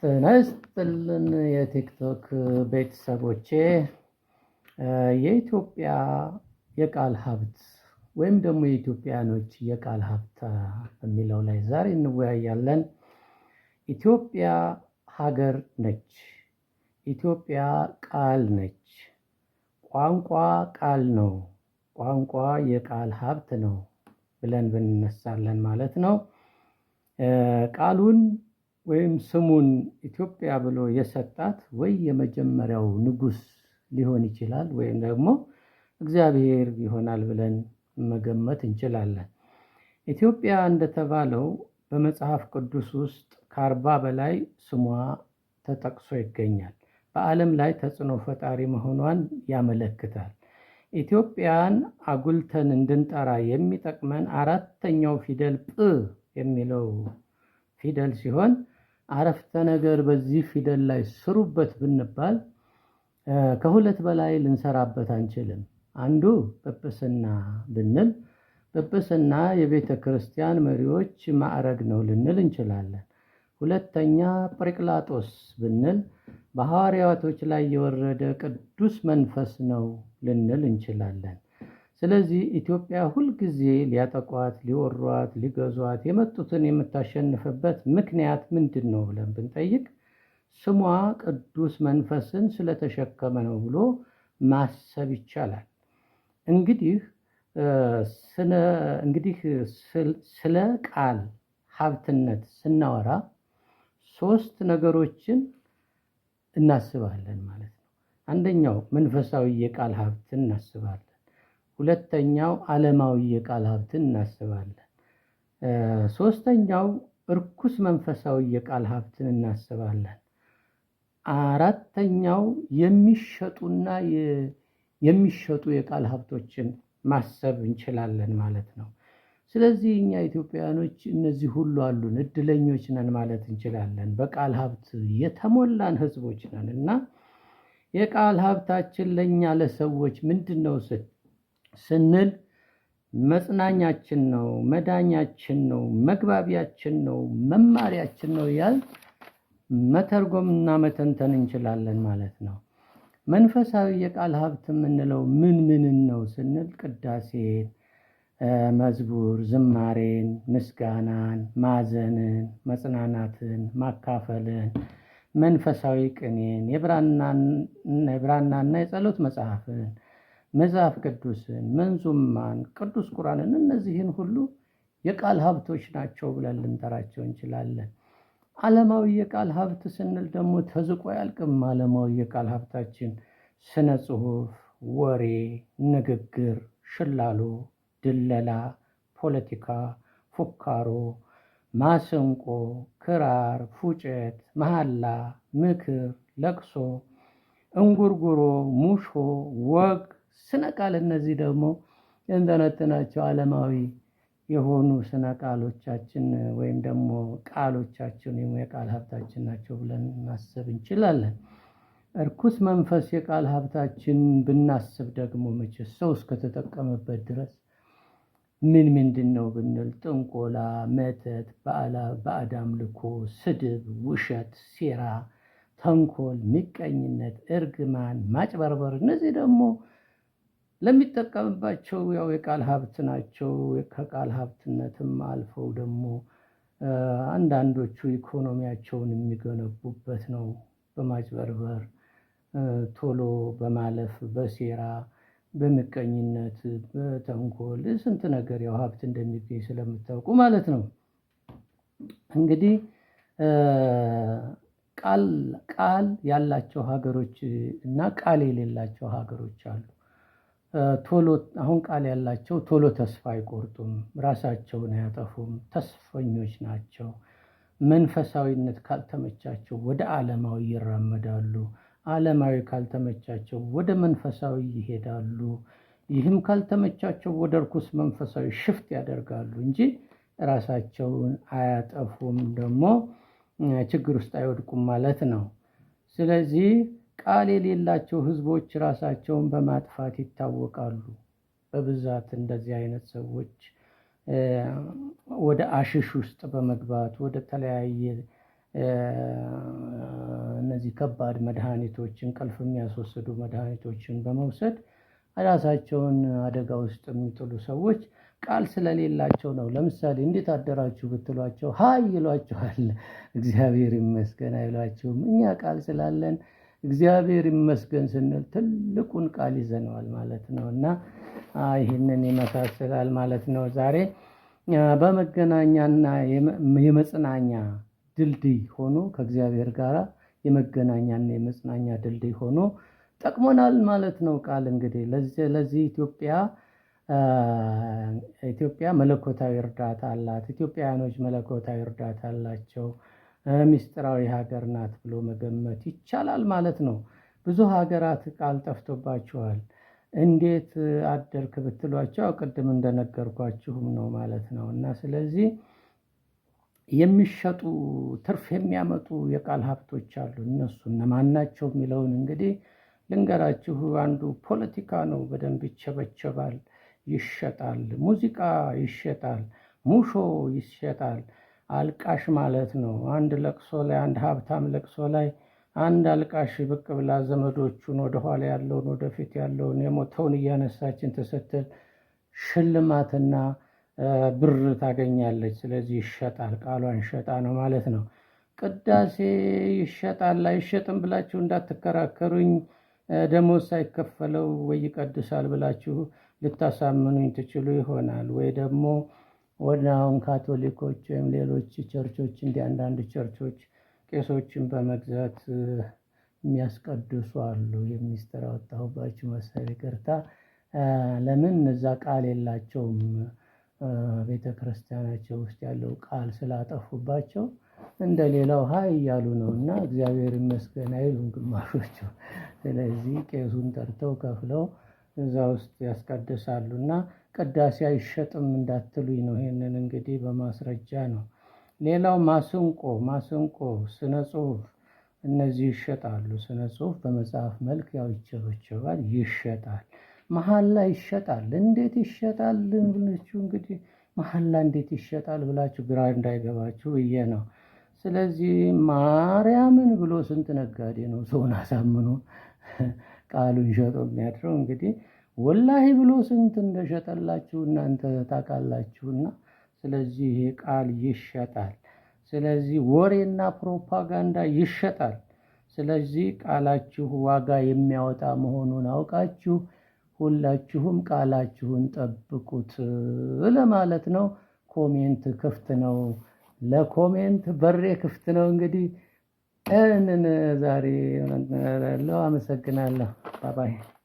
ጤና ይስጥልን የቲክቶክ ቤተሰቦቼ። የኢትዮጵያ የቃል ሀብት ወይም ደግሞ የኢትዮጵያኖች የቃል ሀብት በሚለው ላይ ዛሬ እንወያያለን። ኢትዮጵያ ሀገር ነች። ኢትዮጵያ ቃል ነች። ቋንቋ ቃል ነው። ቋንቋ የቃል ሀብት ነው ብለን ብንነሳለን ማለት ነው። ቃሉን ወይም ስሙን ኢትዮጵያ ብሎ የሰጣት ወይ የመጀመሪያው ንጉሥ ሊሆን ይችላል ወይም ደግሞ እግዚአብሔር ይሆናል ብለን መገመት እንችላለን። ኢትዮጵያ እንደተባለው በመጽሐፍ ቅዱስ ውስጥ ከ40 በላይ ስሟ ተጠቅሶ ይገኛል። በዓለም ላይ ተጽዕኖ ፈጣሪ መሆኗን ያመለክታል። ኢትዮጵያን አጉልተን እንድንጠራ የሚጠቅመን አራተኛው ፊደል ጵ የሚለው ፊደል ሲሆን፣ አረፍተ ነገር በዚህ ፊደል ላይ ስሩበት ብንባል ከሁለት በላይ ልንሰራበት አንችልም። አንዱ ጵጵስና ብንል ጵጵስና የቤተ ክርስቲያን መሪዎች ማዕረግ ነው ልንል እንችላለን። ሁለተኛ ጵርቅላጦስ ብንል በሐዋርያቶች ላይ የወረደ ቅዱስ መንፈስ ነው ልንል እንችላለን። ስለዚህ ኢትዮጵያ ሁልጊዜ ሊያጠቋት፣ ሊወሯት፣ ሊገዟት የመጡትን የምታሸንፍበት ምክንያት ምንድን ነው ብለን ብንጠይቅ ስሟ ቅዱስ መንፈስን ስለተሸከመ ነው ብሎ ማሰብ ይቻላል። እንግዲህ ስለ ቃል ሀብትነት ስናወራ ሶስት ነገሮችን እናስባለን ማለት ነው። አንደኛው መንፈሳዊ የቃል ሀብትን እናስባለን። ሁለተኛው ዓለማዊ የቃል ሀብትን እናስባለን። ሶስተኛው እርኩስ መንፈሳዊ የቃል ሀብትን እናስባለን። አራተኛው የሚሸጡና የሚሸጡ የቃል ሀብቶችን ማሰብ እንችላለን ማለት ነው። ስለዚህ እኛ ኢትዮጵያውያኖች እነዚህ ሁሉ አሉን፣ እድለኞች ነን ማለት እንችላለን። በቃል ሀብት የተሞላን ህዝቦች ነን እና የቃል ሀብታችን ለእኛ ለሰዎች ምንድን ነው ስንል መጽናኛችን ነው፣ መዳኛችን ነው፣ መግባቢያችን ነው፣ መማሪያችን ነው ያል መተርጎምና መተንተን እንችላለን ማለት ነው። መንፈሳዊ የቃል ሀብት የምንለው ምን ምንን ነው ስንል ቅዳሴን፣ መዝሙር፣ ዝማሬን፣ ምስጋናን፣ ማዘንን፣ መጽናናትን፣ ማካፈልን፣ መንፈሳዊ ቅኔን፣ የብራናና የጸሎት መጽሐፍን፣ መጽሐፍ ቅዱስን፣ መንዙማን፣ ቅዱስ ቁርአንን እነዚህን ሁሉ የቃል ሀብቶች ናቸው ብለን ልንጠራቸው እንችላለን። ዓለማዊ የቃል ሀብት ስንል ደግሞ ተዝቆ አያልቅም። ዓለማዊ የቃል ሀብታችን ስነ ጽሁፍ፣ ወሬ፣ ንግግር፣ ሽላሎ፣ ድለላ፣ ፖለቲካ፣ ፉካሮ፣ ማሰንቆ፣ ክራር፣ ፉጨት፣ መሐላ፣ ምክር፣ ለቅሶ፣ እንጉርጉሮ፣ ሙሾ፣ ወግ፣ ስነ ቃል እነዚህ ደግሞ የንተነትናቸው ዓለማዊ የሆኑ ስነ ቃሎቻችን ወይም ደግሞ ቃሎቻችን ወይም የቃል ሀብታችን ናቸው ብለን ማሰብ እንችላለን። እርኩስ መንፈስ የቃል ሀብታችን ብናስብ ደግሞ መቼ ሰው እስከተጠቀመበት ድረስ ምን ምንድን ነው ብንል ጥንቆላ፣ መተት፣ ባዕድ አምልኮ፣ ስድብ፣ ውሸት፣ ሴራ፣ ተንኮል፣ ምቀኝነት፣ እርግማን፣ ማጭበርበር እነዚህ ደግሞ ለሚጠቀምባቸው ያው የቃል ሀብት ናቸው። ከቃል ሀብትነትም አልፈው ደግሞ አንዳንዶቹ ኢኮኖሚያቸውን የሚገነቡበት ነው። በማጭበርበር፣ ቶሎ በማለፍ፣ በሴራ፣ በምቀኝነት፣ በተንኮል ስንት ነገር ያው ሀብት እንደሚገኝ ስለምታውቁ ማለት ነው። እንግዲህ ቃል ቃል ያላቸው ሀገሮች እና ቃል የሌላቸው ሀገሮች አሉ። ቶሎ አሁን ቃል ያላቸው ቶሎ ተስፋ አይቆርጡም፣ ራሳቸውን አያጠፉም፣ ተስፈኞች ናቸው። መንፈሳዊነት ካልተመቻቸው ወደ ዓለማዊ ይራመዳሉ። ዓለማዊ ካልተመቻቸው ወደ መንፈሳዊ ይሄዳሉ። ይህም ካልተመቻቸው ወደ ርኩስ መንፈሳዊ shift ያደርጋሉ እንጂ ራሳቸውን አያጠፉም፣ ደግሞ ችግር ውስጥ አይወድቁም ማለት ነው። ስለዚህ ቃል የሌላቸው ህዝቦች ራሳቸውን በማጥፋት ይታወቃሉ። በብዛት እንደዚህ አይነት ሰዎች ወደ አሽሽ ውስጥ በመግባት ወደ ተለያየ እነዚህ ከባድ መድኃኒቶች፣ እንቅልፍ የሚያስወስዱ መድኃኒቶችን በመውሰድ ራሳቸውን አደጋ ውስጥ የሚጥሉ ሰዎች ቃል ስለሌላቸው ነው። ለምሳሌ እንዴት አደራችሁ ብትሏቸው hi ይሏችኋል። እግዚአብሔር ይመስገን አይሏችሁም። እኛ ቃል ስላለን እግዚአብሔር ይመስገን ስንል ትልቁን ቃል ይዘነዋል ማለት ነው። እና ይህንን ይመሳሰላል ማለት ነው። ዛሬ በመገናኛና የመጽናኛ ድልድይ ሆኖ፣ ከእግዚአብሔር ጋር የመገናኛና የመጽናኛ ድልድይ ሆኖ ጠቅሞናል ማለት ነው። ቃል እንግዲህ ለዚህ ኢትዮጵያ መለኮታዊ እርዳታ አላት። ኢትዮጵያውያኖች መለኮታዊ እርዳታ አላቸው። ሚስጥራዊ ሀገር ናት ብሎ መገመት ይቻላል ማለት ነው። ብዙ ሀገራት ቃል ጠፍቶባቸዋል። እንዴት አደርክ ብትሏቸው ቅድም እንደነገርኳችሁም ነው ማለት ነው። እና ስለዚህ የሚሸጡ፣ ትርፍ የሚያመጡ የቃል ሀብቶች አሉ። እነሱ እነማን ናቸው የሚለውን እንግዲህ ልንገራችሁ። አንዱ ፖለቲካ ነው። በደንብ ይቸበቸባል፣ ይሸጣል። ሙዚቃ ይሸጣል፣ ሙሾ ይሸጣል። አልቃሽ ማለት ነው። አንድ ለቅሶ ላይ፣ አንድ ሀብታም ለቅሶ ላይ አንድ አልቃሽ ብቅ ብላ ዘመዶቹን፣ ወደኋላ ያለውን፣ ወደፊት ያለውን፣ የሞተውን እያነሳችን ተሰትል ሽልማትና ብር ታገኛለች። ስለዚህ ይሸጣል። ቃሏን ሸጣ ነው ማለት ነው። ቅዳሴ ይሸጣል አይሸጥም ብላችሁ እንዳትከራከሩኝ። ደሞዝ ሳይከፈለው ወይ ይቀድሳል ብላችሁ ልታሳምኑኝ ትችሉ ይሆናል። ወይ ደግሞ ወደ አሁን ካቶሊኮች ወይም ሌሎች ቸርቾች፣ እንዲህ አንዳንድ ቸርቾች ቄሶችን በመግዛት የሚያስቀድሱ አሉ። የሚስጥር አወጣሁባችሁ መሰል፣ ይቅርታ። ለምን? እነዛ ቃል የላቸውም። ቤተ ክርስቲያናቸው ውስጥ ያለው ቃል ስላጠፉባቸው እንደ ሌላው hi እያሉ ነው እና እግዚአብሔር ይመስገን አይሉም ግማሾቹ። ስለዚህ ቄሱን ጠርተው ከፍለው እዛ ውስጥ ያስቀድሳሉ እና ቅዳሴ አይሸጥም እንዳትሉኝ ነው። ይሄንን እንግዲህ በማስረጃ ነው። ሌላው ማስንቆ፣ ስነ ጽሁፍ፣ እነዚህ ይሸጣሉ። ስነ ጽሁፍ በመጽሐፍ መልክ ያው ይቸበቸባል፣ ይሸጣል። መሐላ ይሸጣል። እንዴት ይሸጣል ብላችሁ እንግዲህ፣ መሐላ እንዴት ይሸጣል ብላችሁ ግራ እንዳይገባችሁ ብዬ ነው። ስለዚህ ማርያምን ብሎ ስንት ነጋዴ ነው ሰውን አሳምኖ ቃሉን ሸጦ የሚያድረው? እንግዲህ ወላሂ ብሎ ስንት እንደሸጠላችሁ እናንተ ታውቃላችሁና፣ ስለዚህ ይሄ ቃል ይሸጣል። ስለዚህ ወሬና ፕሮፓጋንዳ ይሸጣል። ስለዚህ ቃላችሁ ዋጋ የሚያወጣ መሆኑን አውቃችሁ ሁላችሁም ቃላችሁን ጠብቁት ለማለት ነው። Comment ክፍት ነው። ለ comment በሬ ክፍት ነው። እንግዲህ ይህንን ዛሬ አመሰግናለሁ። Bye bye።